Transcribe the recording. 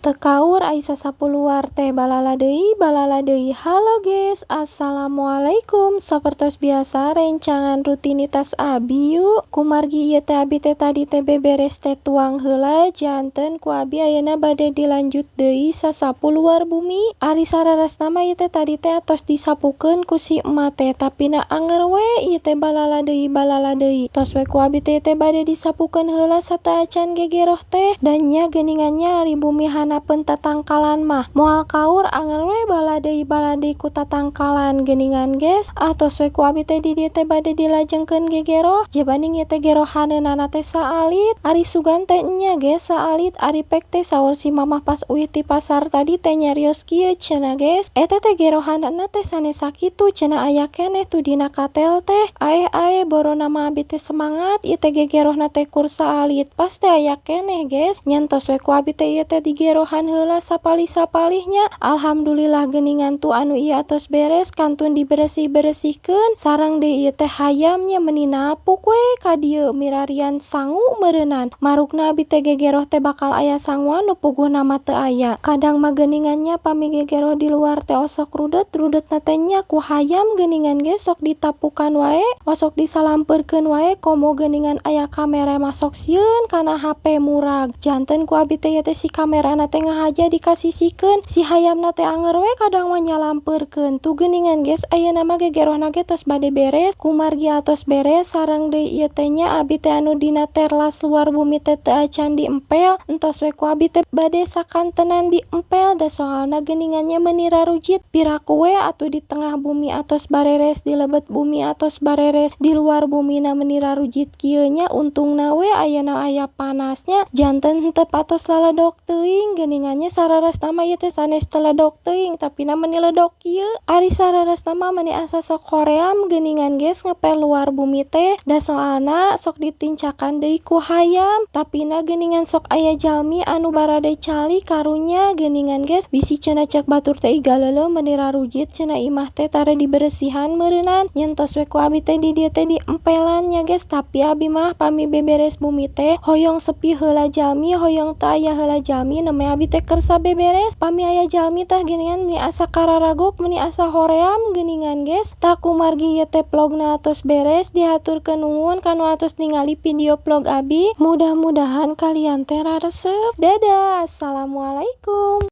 Teu kaur ai sasapu luar teh balala deui, balala deui. Halo guys, assalamualaikum. Sapertos biasa, rencangan rutinitas abi yuk. Kumargi ieu teh abi teh tadi teh beberes teh tuang heula, janten ku abi ayeuna bade dilanjut deui sasapu luar bumi. Ari sararesna mah ieu teh tadi teh atos disapukeun ku si emak teh, tapi na anger we ieu teh balala deui, balala deui. Tos we ku abi teh teh bade disapukeun heula sateuacan gegeroh teh. Dan nya geuningan nya, ari bumi hanapeun tatangkalan mah moal kaur, anger we bala deui, bala deui ku tatangkalan geuningan, guys. Atos we ku abi teh di dieu teh bade dilajengkeun gegeroh. Jabaning ieu teh gerohaneunana teh saalit. Ari sugan teh nya, guys, saalit. Ari pek teh saur si mamah pas uih ti pasar tadi teh nyarios kieu cenah, guys, "Eta teh gerohanana teh sanes sakitu cenah, aya keneh tuh dina katel teh." Aeh aeh, borona mah abi teh semangat ieu teh gegerohna teh kur saalit, pas teh aya keneh, guys. Nya entos we ku abi teh ieu teh digerohan heula sapalih-sapalihnya. Alhamdulillah geuningan tuh anu ieu atos beres, kantun diberesih-beresihkeun. Sareng deui ieu teh hayamnya meuni napuk we ka dieu milarian sangu meureunan. Marukna abi teh gegeroh teh bakal aya sanguan, nu puguhna mah teu aya. Kadang mah geuningan nya, pami gegeroh di luar teh osok rudet. Rudetna teh nya ku hayam geuningan, ge sok ditapukan wae, osok disalampeurkeun wae. Komo geuningan aya kamera mah sok sieun kana HP murag. Janten ku abi teh ieu teh si kamerana teh ngahaja dikasisikeun. Si hayamna teh anger we kadang mah nyalampeurkeun tuh geuningan, guys. Ayeuna mah gegerohna ge tos bade beres. Kumargi atos beres, sareng deui ieu teh nya abi teh anu dina terlas luar bumi teh teu acan diempel, entos we ku abi teh bade sakantenan diempel, da soalna geuningan nya meuni rarujit. Piraku we atuh di tengah bumi atos bareres, di lebet bumi atos bareres, di luar bumina meuni rarujit kieu nya. Untungna we ayeuna aya panasnya, janten henteu patos laledok teuing geuningan nya. Sararesna mah ieu teh sanes teledok teuing, tapi na meuni ledok kieu. Ari sararesna mah meuni asa sok hoream geuningan, guys, ngepel luar bumi teh, da soalna sok ditincakan deui ku hayam. Tapi na geuningan sok aya jalmi anu barade calik karunya geuningan, guys, bisi cenah cek batur teh, "Ih, galeuleuh, meuni rarujit cenah imah teh, tara diberesihan meureunan." Nya entos we ku abi teh di dieu teh diempelan nya, guys. Tapi abi mah pami beberes bumi teh hoyong sepi heula jalmi, hoyong teu aya heula jalmi, nembe abi teh kersa beberes. Pami aya jalmi tah geuningan meuni asa kararagok, meuni asa hoream geuningan, guys. Tah, kumargi ieu teh vlogna atos beres, dihaturkeun nuhun kanu atos ningali video vlog abi. Mudah-mudahan kalian teh raresep. Dadah, assalamualaikum.